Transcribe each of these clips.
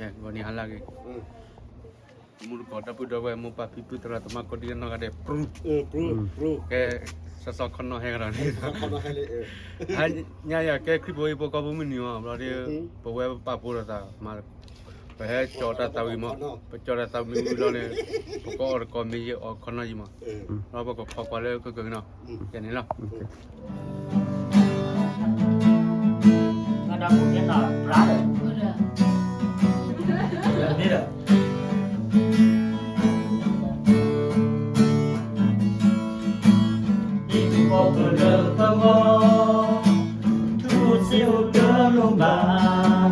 ဂီၤနံၤဟါလၢအဂ့ၤ, မူတကိးဒီပုၢ်ဒီဝဲၢ် မိၢ်ပၢ်ဖံဖုသရၣ်သမါကိးဒံနီၢ်ဂၤဒဲး ပြူ, ကဲ, စီစီခီနီၢ်ဟဲကဒီးန့ၣ်, ညါယၤကဲခရံာ်ဖိဟံၣ်ဖိဃီဖိမုၢ်နံၤအီၤ ဘျီဒီး ပဝဲပာ်ဖှိၣ်ဒီးသးမး, ပဟဲကၠီတၢ်သးဝံၣ်မး, ပကၠီတၢ်သးဝံၣ်ဝံၤလီၤန့ၣ်, ပကအီၣ်တကိးမ့ၢ်ယဲၢ်အီၣ်ခီနီၢ်ယံၤမး, ဒီးပကခိးကွၢ်လၢကကကနီၤ, ယဲန့ၣ်လီၤ. ဟံၣ်ဖိဃီဖိလၢသဝီ, ထူစ့အိၣ်တလိၣ်ဘၣ်,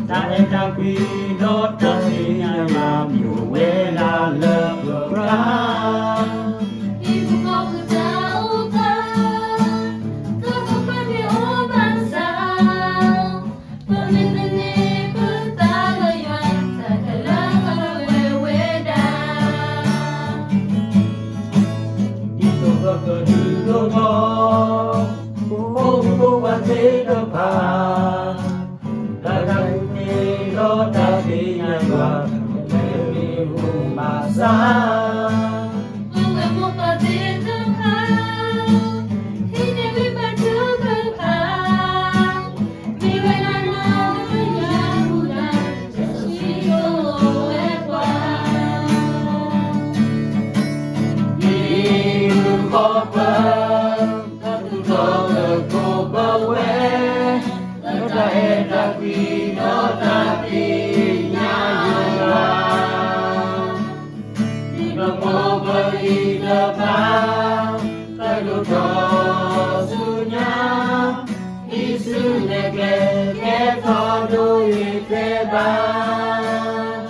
တၢ်အဲၣ်တၢ်ကွံဒီးတၢ်သ့ၣ်ညါယွၤ မ့ၢ်အိၣ်ဝဲဒၣ်လၢပကျါ. ဟံၣ်ဖိဃီဖိတၢ်အိၣ်သး, တၢ်ကပၤမ့ၢ်အိၣ်ဘၣ်ဆၣ်, ပမ့ၢ်သန့ၤပသးလၢယွၤ တၢ်ခဲလၢာ်ကဝဲၤဝဲဒၣ်, ဒ်သိးပကဒုးဒိၣ်ထီၣ် ပဖိမုၣ်ဖိခွါသ့ၣ်တဖၣ်, တၢ်အဲၣ်တၢ်ကွံဒီးတၢ်သ့ၣ်ညါယွၤ တၢ်ခဲလၢာ်မ့ၢ်အိၣ်ဘၣ်ဆၣ်, ပဝဲမိၢ်ပၢ်သ့ၣ်တဖၣ်, ဟံးန့ၢ်ဂံၢ်ဘါထုကဖၣ်, မ့ၢ်ဝဲဒၣ်နီၢ်ကစၢ်မူဒါ စီဆှံဒိၣ်ဝဲပှၤ, ဟံၣ်မုၣ်ဃီပၢၢ် တၢ်သူၣ်ထီၣ်လၢကိးပဝဲ, လၢတၢ်အဲၣ်တၢ်ကွံဒီးတၢ်သ့ၣ်ညါယွၤ, ဒ်ပကိးပဂံၢ်တဖၣ်, ကဒိၣ်ထီၣ်ဆူညါ, ဟံးဆူနဲၣ်ကျဲ ကဲထီၣ်ဒိဂ့ၤတဲဘၣ်.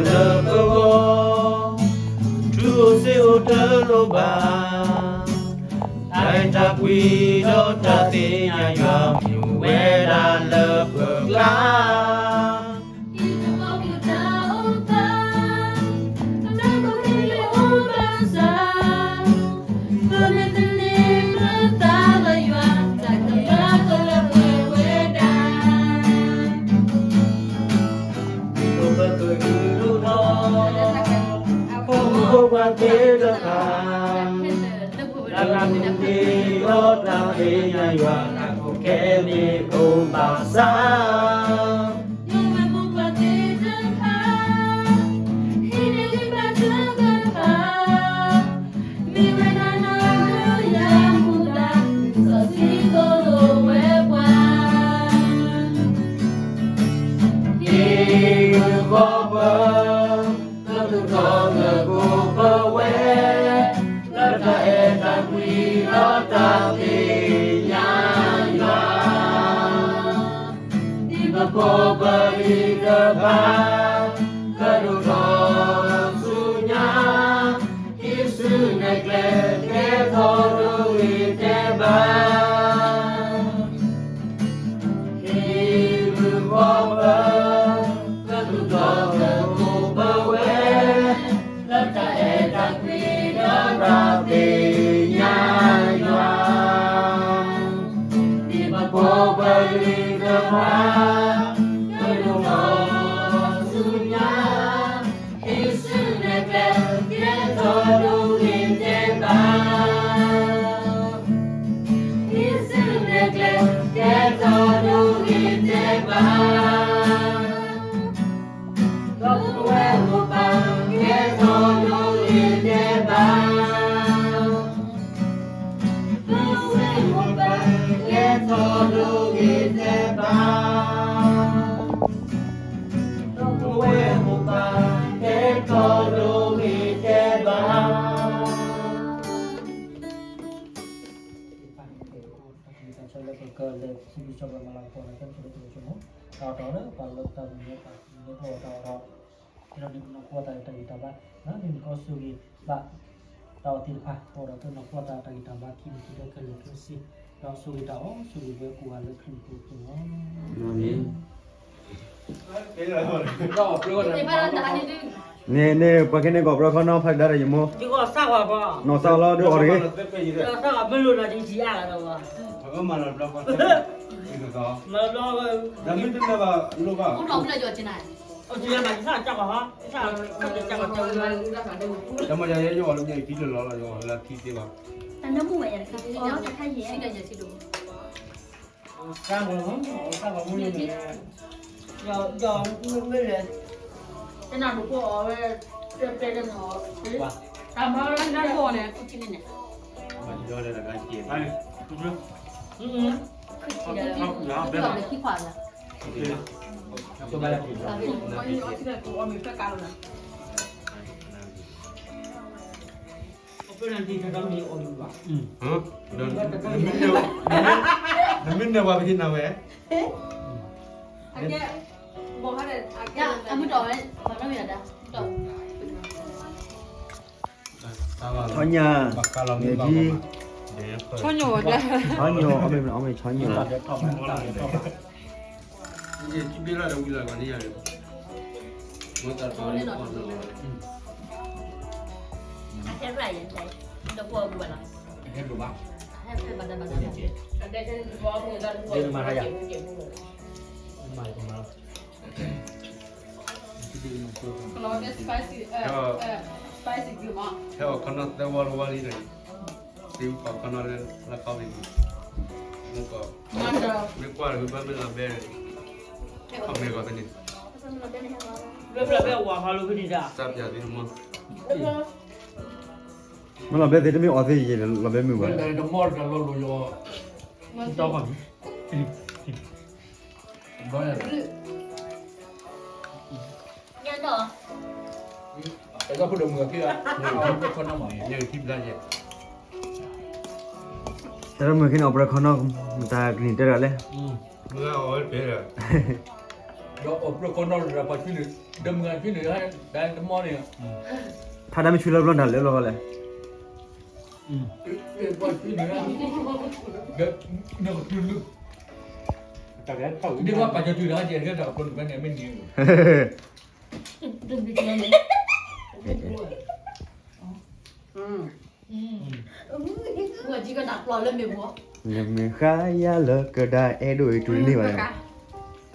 လၢပဂီၢ်, ထူစ့အိၣ်တလိၣ်ဘၣ်, တၢ်အဲၣ်တၢ်ကွံဒီးတၢ်သ့ၣ်ညါယွၤ မ့ၢ်အိၣ်ဝဲဒၣ်လၢပကျါ, ဟံၣ်ဖိဃီဖိတၢ်အိၣ်သး, တၢ်ကပၤမ့ၢ်အိၣ်ဘၣ်ဆၣ်, ပမ့ၢ်သန့ၤပသးလၢယွၤ တၢ်ခဲလၢာ်ကဝဲၤဝဲဒၣ်, ဒ်သိးပကဒုးဒိၣ်ထီၣ် ပဖိမုၣ်ဖိခွါသ့ၣ်တဖၣ်, တၢ်အဲၣ်တၢ်ကွံဒီးတၢ်သ့ၣ်ညါယွၤ တၢ်ခဲလၢာ်မ့ၢ်အိၣ်ဘၣ်ဆၣ်, ပဝဲမိၢ်ပၢ်သ့ၣ်တဖၣ်, ဟံးန့ၢ်ဂံၢ်ဘါထုကဖၣ်, မ့ၢ်ဝဲဒၣ်နီၢ်ကစၢ်မူဒါ စီဆှံဒိၣ်ဝဲပှၤ, ဟံၣ်မုၣ်ဃီပၢၢ် တၢ်သူၣ်ထီၣ်လၢကိးပဝဲ, လၢတၢ်အဲၣ်တၢ်ကွံဒီးတၢ်သ့ၣ်ညါယွၤ, ဒ်ပကိးပဂံၢ်တဖၣ်, ကဒိၣ်ထီၣ်ဆူညါ, ဟံးဆူနဲၣ်ကျဲ ကဲထီၣ်ဒိဂ့ၤတဲဘၣ်. ဟံၣ်မုၣ်ဃီပၢၢ် တၢ်သူၣ်ထီၣ်လၢကိးပဝဲ, လၢတၢ်အဲၣ်တၢ်ကွံဒီးတၢ်သ့ၣ်ညါယွၤ, ဒ်ပကိးပဂံၢ်တဖၣ်, ကဒိၣ်ထီၣ်ဆူညါ, ဟံးဆူနဲၣ်ကျဲ ကဲထီၣ်ဒိဂ့ၤတဲဘၣ်, ဟံးဆူနဲၣ်ကျဲ ကဲထီၣ်ဒိဂ့ၤတဲဘၣ်, ဒီးပဝဲမိၢ်ပၢ် ကဲထီၣ်ဒိဂ့ၤတဲဘၣ်, ပဝဲမိၢ်ပၢ် ကဲထီၣ်ဒိဂ့ၤတဲဘၣ်, ဒီးပဝဲမိၢ်ပၢ် ကဲထီၣ်ဒိဂ့ၤတဲဘၣ်. လၢပကလဲၤဆူကစၢ်ပမၤလၤကပီၤန့ၣ် ကဲဆိကမိၣ် တၢ်အီၣ်တၢ်အီလၢပှၤလၢပတၢ်မုၢ်လၢပှၤမ့ၢ်ထီၣ်အီၣ်တၢ်အီၣ်ဒီး ကဲဒီးန့ၣ် ပနီၢ်ကီၢ်တၢ်ဂ့ၢ်တၢ်ဂံၢ်တၢ်ဘါ, မ့ၢ်နကီၢ်ဆိၣ်ဂ့ၤဘၣ် တၢ်အီၣ်သ့ၣ်တဖၣ် ပအိၣ်ဒီးတနီၤကီၢ်တၢ်တၢ်ဂံၢ်တၢ်ဘါခံမံၤခံကတၢၢ်ခဲလၢာ်ခဲဆ့, ဒီးဆိၣ်ဂ့ၤတၢ်အီၣ်ဆိၣ်ဂ့ၤဝဲကိးဂၤလၢခရံာ်ဖိအဃိလီၤ. အၤမ့ၣ်. န့ၣ်န့ၣ် ပှၤကဲန့ၣ် ကီၢ်ပြၢခီနီ ဖးဒၣ်တၢ်ယမိၢ်, နီၢ်သးလီၤဒုးအီၣ်တဂ့ၤ, မၤလီၤဘျီ တၢ်မ့ၢ်တန့ၢ်ဘၣ်လိၣ်ဘၣ်, တၢ်မ့ၢ်တန့ၢ်ဘၣ်လိၣ်ဘၣ်, တၢ်မ့ၢ်တန့ၢ်ဘၣ်လိၣ်ဘၣ်, တၢ်မ့ၢ်တန့ၢ်ဘၣ်လိၣ်ဘၣ်, တၢ်မ့ၢ်တန့ၢ်ဘၣ်လိၣ်ဘၣ်, တၢ်မ့ၢ်တန့ၢ်ဘၣ်လိၣ်ဘၣ်, တၢ်မ့ၢ်တန့ၢ်ဘၣ်လိၣ်ဘၣ်, တၢ်မ့ၢ်တန့ၢ်ဘၣ်လိၣ်ဘၣ်, နမ့ၢ်န့ၢ်ဝဲပထံနၤဝဲ, ဆီညါ, ဆီညါ, ဆီညါ, အီၣ်မ့ၢ် အီၣ်မ့ၢ်ဆီညါ, ဟဲအီၣ်ခီနီသၢဝီတဝီလံန့ၣ်, သ့ၣ်အူကီၢ်ခီနီလၢလၢခီပံၤ, မ့ၢ်ကွၢ်, မ့ၢ်ကွၢ်လၢဘၣ်မ့ၢ်လီၤဘဲန့ၣ်, အီၣ်မ့ၢ်ဂီၤသန့ၣ်, စၢ်ပၠးသ့ၣ်တမီၢ်, မ့ၢ်လီၤဘဲသ့ၣ်တမ့ၢ်အီၣ်သ့ၣ်ယဲၢ် လီၤဘဲမုာ်ဘၣ်, တမီၢ်တလီၤလိၤယီၤ, တၢ်မုာ်ခ့န့ၣ် အီၣ်ပြၢခီနီ, မတၤကနံၤတဲတၢ်လဲၣ်, ဒီးအီၣ်ပြၢခီနီတဂၤပှၤဆှံန့ၣ်, ဒီးမုၢ်ဂၤဆှံန့ၣ်, တၢ်တမီၢ်န့ၣ်, ဖးဒၣ်မ့ၢ်ဆှံလၢဘျီတၢ်လၢလီၤလဲၣ်, ပှၤဆှံန့ၣ်, နကတုၤလၢ, ဒ်ဘၣ်ပာ်ကတုၤတၢ်ကဲတၢ်ကပျိနကဖဲန့ၣ်မ့ၢ်န့ၣ်, နမ့ၢ်ဃါယၤလၢကဒါအဲၣ်ဒိးအံၤတုၤန့ၢ်ဘၣ်န့ၣ်,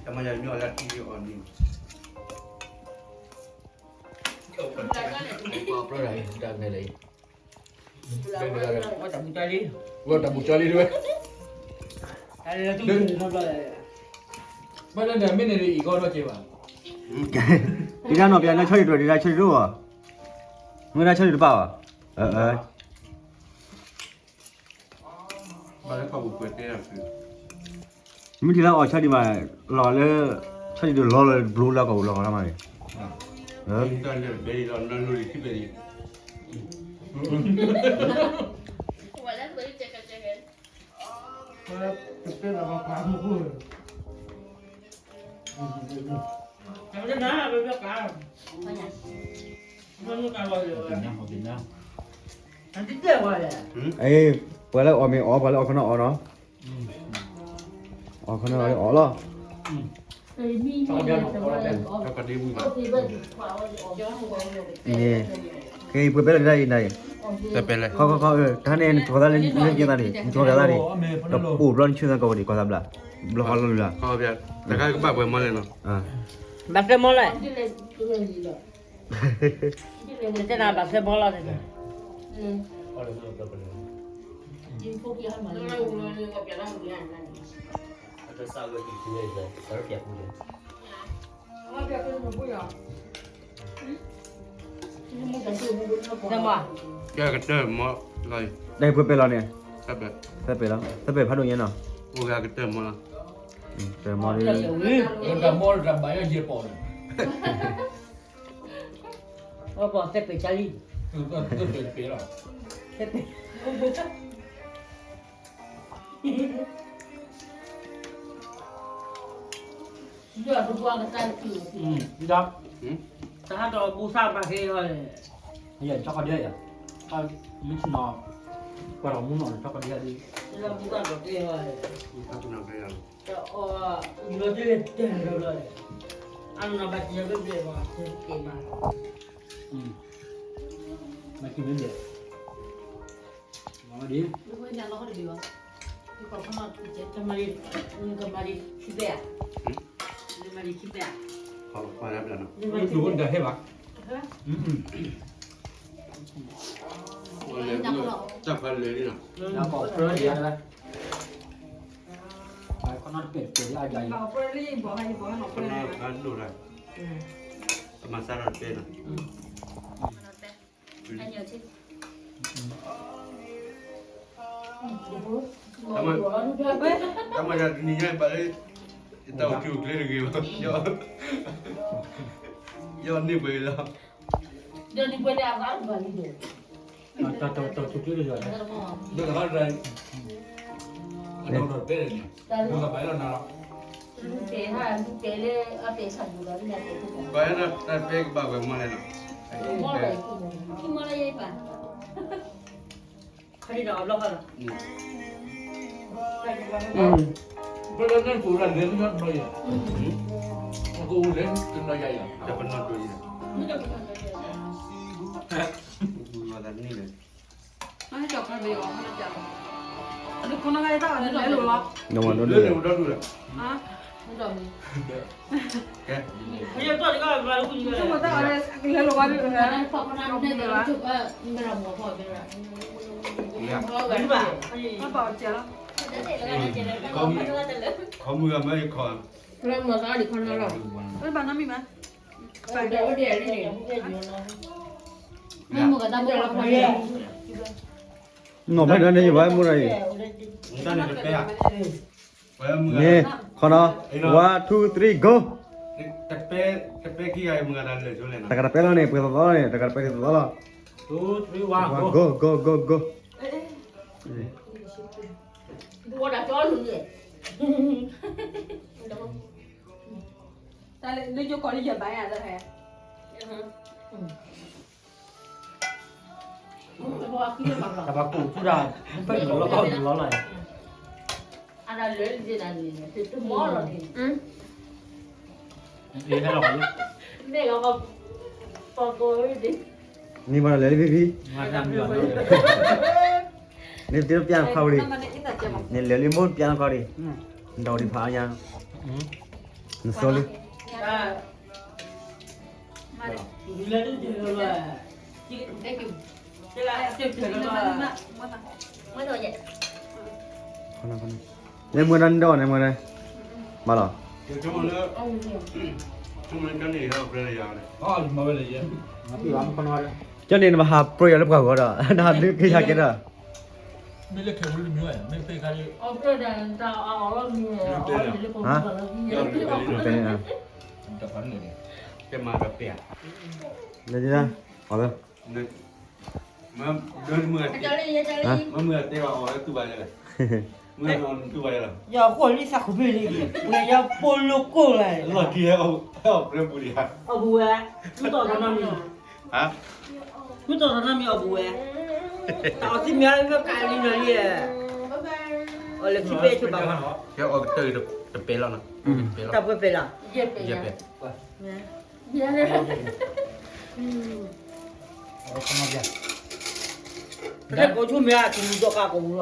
တၢ်မၤယၤမ့ၢ်အီၤလၢထံအီၤန့ၣ်, ပှၤပြၢတၢ်န့ၣ်, ဝဲတၢ်ဘူၣ်ကၢလံ, ဝဲတၢ်ဘူၣ်ကၢလံတဝဲ, ဘၣ်တၢ်မ့ၢ်န့ၣ်အံၤကီၢ်နီၢ်က့ဘၣ်, ဒ်တၢ်နီၢ်ပျးနီၢ်ဆီဒံၣ်တဝဲ ဒ်တၢ်ဆီဒံၣ်တအိၣ်, မ့ၢ်ဒၣ်ဆီဒံၣ်တပၣ်ဘၣ်, မ့ၢ်ထံၣ်လၢအီၣ်ဆီဒံၣ်မး, လီၤလၢ, ဆီဒံၣ်တလီၤလၢဘျိလၢကီၢ်ပူၤလီၤကီၢ်လၢမးန့ၣ်, ပှၤလၢအီၣ်မ့ၤအီၣ် ပှၤလၢအီၣ်ခီနီအီၣ်နီၤ, အီၣ်ခီနီအီၣ်လီၤ, န့ၣ်, ကဲ ပှဲၤပဲလီၤဒ်အံၤနၤအံၤ, ခီခီခီ တၢ်န့ၣ် နထီၣ်သးလၢနကဲသးန့ၣ် နထီၣ်ကဲသးန့ၣ်, ဒီးအိၣ်ဘျီနဆၢသးကီးဝဲဒံးကီၢ်သးဘျး, ဘျီဃီလီၤလၢ်လၢ်, တခါကဘၣ်ပှဲၤမီလဲၣ်နီၤ, ဘၣ်သဲမီလဲၣ် တဲနၤဘၣ်သဲမီလီၤ, သဲမီ, ကဲကတၢၢ်မီလီၤအံၤ, သဲပဲာ်လီၤ, သဲပဲာ်ဖးဒိၣ်ညါနီၤ, အိၣ်ဂၤကတၢၢ်မီလီၤ, တၢၢ်မီလီၤ, တၢၢ်မီလီၤတၢ်ဘၣ်ယဲၢ်ပီၣ်န့ၣ် အပီၣ်သဲပဲာ်ကၢလံ, သဲပဲာ်တပ့ၤလီၤ, သဲပဲာ်, သဲပဲာ်, ဒီးတဘၣ်ကတၢၢ်, ဒီး, တၢ်ဟးဒီးဘူၣ်သၣ်ဘၣ်က့ၤအီၤ, ယဲၢ် ကၠီကီဒဲယဲၢ်, မ့ၢ်ဆ့ၣ်နီၤ, ကွၢ်ဒီးမူနီၤန့ၣ် ကၠီကီဒဲဒ်, ဒီးဘူၣ်သၣ်ဒီးက့ၤအီၤ, တၢ်အီၣ်, ယိၤဒ်လဲၣ်တဲလီၤလီၤ, အနီၢ်ဘၣ်တယၢ်ဘၣ်ဘၣ်ဘၣ်က့ၤမး, မၤက့ၤမ့ၢ်ဒဲး, မၤဒ်, ကမၤဒ်, ကမၤဒ်ခံဘ့ၣ်ဧါ, ကမၤဒ်ခံဘ့ၣ်ဧါ, ဒ်ဝဲဒၣ်ဟဲဘၣ်, တၢ်ဖးလဲၤလံနီၤ, ကီၢ်ပြၢလံဧါ, ခီနီတပဲာ်တပဲာ်လၢအယၤအံၤ, ခီနီဖးဒိၣ်တၢ်, ကမၤစၢ်ဒီးတပဲာ်နီၤ, တၢ်မၤယၤတနံၤညါဘၣ်လၢ, ယတၢ်အိၣ်ထူၣ်အိၣ်ကျဲတဂ့ၤဘၣ်, ယအီၣ်န့ၢ်ပှဲၤလီၤ, ဒီးန့ၢ်ပှဲၤလၢအဂၤတဘၣ်လံဒီး, တၢ်အိၣ်ထူၣ်အိၣ်ကျဲတဂ့ၤဘၣ်, အတၢ်အိၣ်ထူၣ်အိၣ်ကျဲန့ၣ်, တၢ်အိၣ်ထူၣ်အိၣ်ကျဲန့ၣ်, လူၤကဘၣ်လီၤနၤလီၤ, လူၤတဲဟါ လူၤတဲလၢအပဲာ်ဆၣ်ဒိၣ်ဒီးန့ၣ်, ဘၣ်တၢ်ပဲကဘၣ်ဝဲမီၢ်လဲၣ်နီၤ, မီၢ်လဲၣ်, မီၢ်လဲၣ်ယဲဘၣ် ခီဒံးဒီးအဘျီဃီလီၤ, ဖဲလၢန့ၣ်ကိးလၢလဲၤလၢနီၤယဲ, ကိးလဲၤတနီၤယဲယဲ, တပနီၣ်ဒိးယဲ, မ့ၢ်တပနီၣ်ဒိးယဲ, လၢခိၣ်နၢ်ဂၤတၢ်အီၣ်လဲၤလိာ်လီၤ, လၢန့ၣ်ဝဲဒီဒူၣ်လီၤ, ခီမုၢ်ဂၤမ့ၢ်ခီ, ဘၣ်နီတမံၤမး, နီၢ်ဘၣ်ဒီးန့ၣ် ယဘၣ်မူရၤအံၤ, န့ၣ်, ခီနီ, one, two, three, go, တကတပဲလီၤန့ၣ် ပှဲၤသီသီလီၤန့ၣ်, တကတပဲလီၤန့ၣ် ပှဲၤသီသီလီၤန့ၣ်, go, go, go, go, တၢ်လၢယကိးလၢယဘၣ်ယၤလၢဟဲ, တဘၣ်ကိးထူတၢ်, ဖဲကလီၤကီၢ်ကလီၤလီၤ, အတၢ်လၢလံန့ၣ်, တမီၢ်လီၤန့ၣ်, မ့ၢ်လီၤ, နံၤမၤလဲၤလံဖံဖံ, နတ့တပျၢ်နခီဝဲလံ, နလဲၤလံမိၢ်တပျၢ်နခီဒံး, နဒိးဒံးဖးအါညါ, နစိလံ, လဲၤမုၢ်နၤနဒီးန့ၣ်မုၢ်န့ၣ်, မၤလီၤ, ကၠီန့ၣ်နဘၣ်ဟးပြၢယၤလၢပှၤဂီၢ်ဒီး နဟးဒုးက့ၤယၤကဲဒီး, မ့ၢ်လၢခဲဝံၤတမံၤဝဲ မ့ၢ်ဖဲခါလံ, တဲမၤဒီးပဲၢ်ဧါ, လၢ, မ့ၢ်မုၢ်ဂၤတဲ, မုၢ်ဂၤတဲဘၣ်အီၤလၢတူၢ်ဘၣ်ယဲလဲၣ်, မုၢ်ဂၤအီၤတူၢ်ဘၣ်ယဲလီၤ, ယၤဃိလံသးခိၣ်ဖ့လံ, ပှၤယၤပိာ်လိာ်ကိၢ်လၢ, လီၢ်ခံဟဲအီၣ်ပြၢပူၤလံဧါ, အီၣ်ပူၤဝဲ, မုၢ်တီၢ်တနီတမံၤ, မုၢ်တီၢ်တနီတမံၤအီၣ်ပူၤဝဲ, တၢ်အီၣ်သံမ့ၢ်အါလၢကးလံနီၤလံ, အီၣ်လၢခံပဲဆိဘၣ်, ဟဲအီၣ်ကတၢၢ်တပဲၢ်လီၤနီၤ, တၢ်ပှဲၤပဲၢ်လီၤ, ယဲၢ်ပဲၢ်, တၢ်ကိးဆိမ့ၢ်အကလူၤဒီးကးကိးပူၤလီၤ,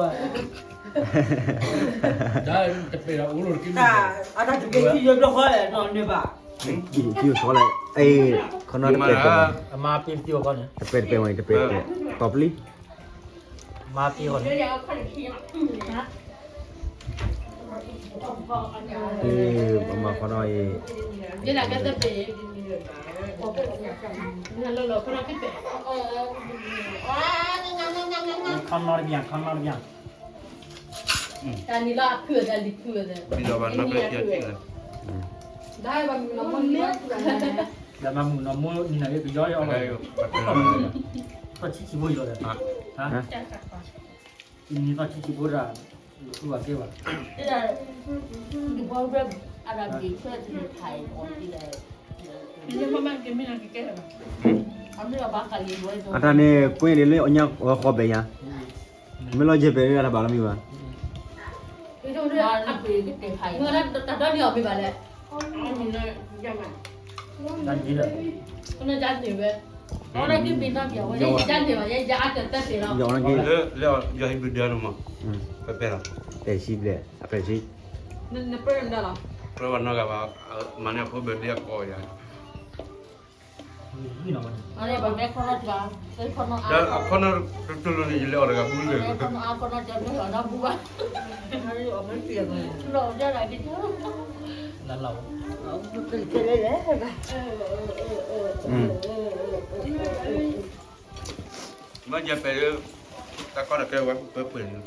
တၢ်တပဲၢ်ဒီးအိၣ်လီၤတက့ၢ်, အတၢ်တပဲၢ်ခံယီၤဘျီဃီလဲၣ်နီၤန့ၣ်ဘၣ်, ကံၢ်ကံၢ်ဆီလဲၣ်, ခီနီတပဲၢ်တဲ, အမါပ့ၤတပ့ၤအီၤခီန့ၣ်, တပဲၢ်တပဲၢ်ဝဲန့ၣ် တပဲၢ်တပဲၢ်, တီပျံၤ မါပ့ၤအီၤန့ၣ်, ပမၤခီနီအံၤ, ခီနီတဘျီ ခီနီတဘျီ တၢ်နံၤလၢအဖုၣ်အသးလံဖုၣ်အသး, ဘၣ်မုၢ်နီၢ်မူနံၤနၤက့ၤကယီယီအီၤ, သီၣ်ဆံးဆံးဖိယီၤ, နံၤသီၣ်ဆံးဆံးဖိဒၣ်, ဖုၣ်ဘၣ်ကဲဘၣ်, တၢ်, တၢ်, အတၢ်န့ၣ် ကွ့န့ၣ်လၢအညါဝဲဃီဘဲယါ, မ့ၢ်လီၤယဲၢ်ပဲာ်လၢအတဘၣ်လီၤမံၤဘၣ်, တၢ်ဒီဒံးအီၤမ့ၢ်ဘၣ်လဲၣ်, ယၤန့ၣ်ဘၣ်, ယၤအတၢ်တၢ်တ့ၢ်လီၤ, လၢ လၢယဟံးဘုဒၢနမး, ပဲပဲလီၤ, ပဲဝဲနီၢ်ဂၤဘၣ်, မၤန့ၢ်အဖိဘၢဒ့အကီယၤ အခီနီတတူၢ်လိာ်န့ၣ် ယလဲၤအီၤတဂၤဘူးလၢာ်, မ့ၢ်ယပဲာ်လၢ တၢ်ကီတၢ်ခဲဝဲပှဲၤပှဲၤန့ၣ်,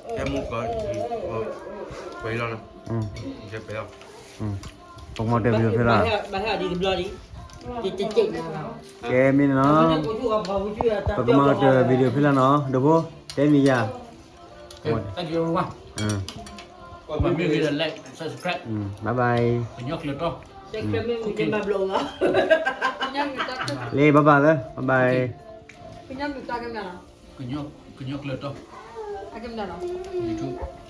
ကဲမူကီ ပှဲၤလီၤ, ယပဲာ်လီၤ, ပကမၤတၢ် video ဖဲလၢ, ကဲမ့ၢ်နီၤ, ပကမၤတၢ် video ဖဲလၢနီၤ, ဒီးဖိ တဲမ့ၢ်ယၤ, မ့ၢ်ဂ့ၤဒီး like subscribe, bye bye, ကညီကျၢၤတီ, လ့ bye bye လၢ bye bye, ကညီကျၢၤတီ, အဒုးဒါအီၣ်ခီနီဝံ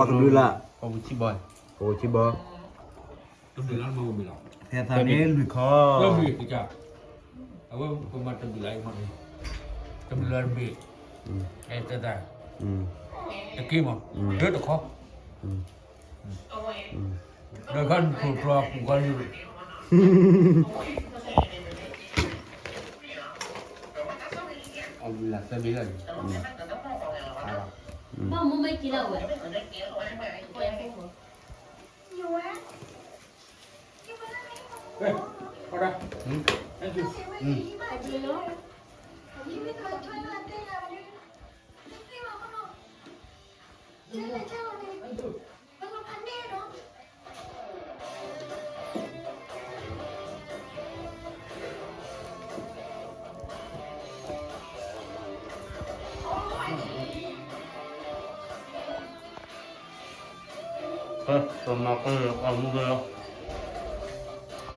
ၤ, အီၣ်တဘျုးလၢ်, ပှၤဆံဘီ, ဖဲသးန့ၣ်လွံၢ်ခီ, အဝဲပမၤတဘျုးလၢ်, တဘျုးလၢ်တဘ့ၣ်, တက့ၢ်မး, ဒၢတခီ, ဒီးခီနဖိတြီပူၤခီနုာ်, အဘျုးလၢ်သၢဘ့ၣ်လၢ်, ဘၣ်မူမ့ၢ်ကံလၢ်ဝဲ, ပမၤကီၢ်လၢအီၣ်မူကလီၤ.